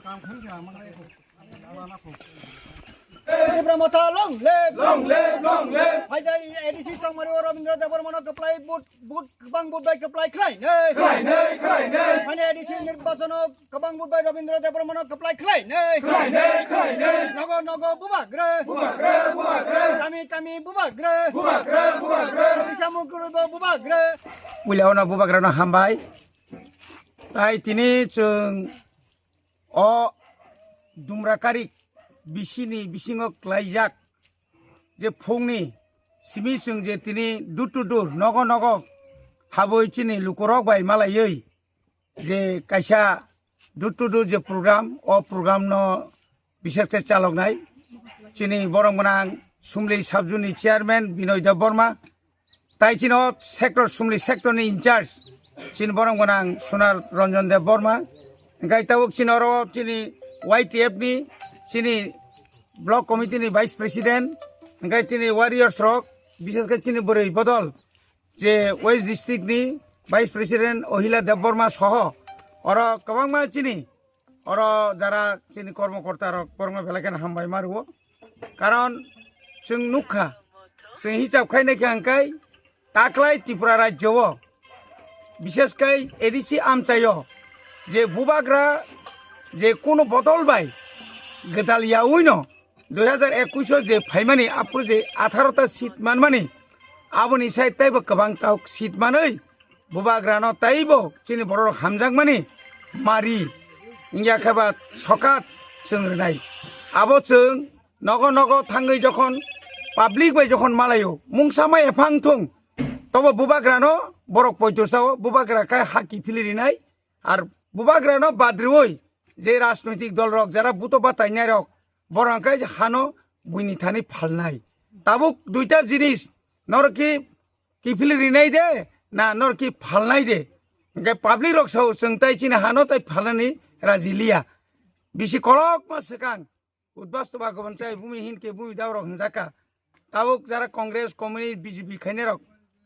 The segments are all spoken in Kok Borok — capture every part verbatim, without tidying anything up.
Tipra Motha long live! Long live, long live! Phaidai A D C Chongmari o Rabindra Debbarmano kwplai vote, vote, kwbang vote bai kwplai khlai nei. Khlai nei, khlai nei. Phainai A D C nirbachano kwbang vote bai Rabindra Debbarmano kwplai khlai nei. Khlai nei, khlai nei. Nogo, nogo, bubagra. Bubagra, bubagra. Kami, kami, bubagra. Bubagra, bubagra. Tisamung kurubo bubagra. Puila ono bubagrano hambai. Tai tini chwng o Dumra Karik bisini bisingo klaijak je phungni simi chwng je tini door to door, nogo nogo habwi chini lukurok bai malaiwi je kaisa door to door je program, o program no bishesh khe chaloknai chini borom gwnang Sumli Sabjuni chairman Binoy Debbarma, tai chini o sector, Sumli sector ni in charge chini borom gwnang Sunar Ranjan Debbarma, hingkai tabuk chini oro chini Y T F ni chini block committee ni vice president, hingkai chini warriors rok, bishesh khe chini bwrwi bodol je West District ni Vice President Ohila Debbarma soho oro kwbangma chini oro jara chini kormokorta rok borokno belai kheno hambai ma rwo. Karon chwng nukha, chwng hisab khainai khe hwnkhai taklai Tripura rajyo o, bishesh khai A D C amchaio je bubagra je kuno bodol bai gwdal yaui no dui hazar ekush o je phaimani, aphuru je atharo ta seat manmani, aboni sai teibo kwbang ta seat manwi bubagrano teibo chini borok hamjakmani mari, wngya khe ba sokat chwng rwnai. Abo chwng nogo nogo thangwi jokhon public bai jokhon malaio, mungsa mai ephang thung, tobo bubagrano borok poito sao, bubagra khe ha kiphilwi rinai. Ar bubagrano badriwi je rajnoitik dol rok jara buto batainai rok, borok hwnkhe hano buini thani phalnai. Tabuk duita jinis, norok ki kiphilwi rinai de na norok ki phalnai de? Hwnkhe public rok sao chwng tai chini hano tai phalnani raji liya. Bisi kolokma swkang. Udbas toba gobon chai bumi hin ke bumi daurok hwnjak kha. Tabuk jara Congress, Communist, B J P khainai rok.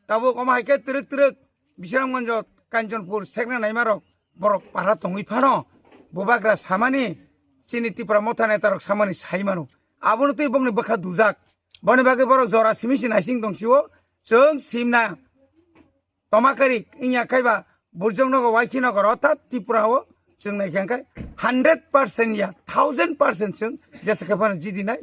Tabuk omo hai khe twrwk twrwk Bisramganjo, Kanchanpur sekna naima rok borok para tongwi phano bubagra samani chini Tipra Motha neta rok samani sai mano. Abono twi bokni bwkha dujak. Boni bagwi borok jora simi si naising tong sio chwng simna. Tomakari wngya khe ba burjong nogo waikhi nogo rotha Tripura o chwng nai khe hwnkhe hundred percent ya thousand percent chwng jesa khe phano jidi nai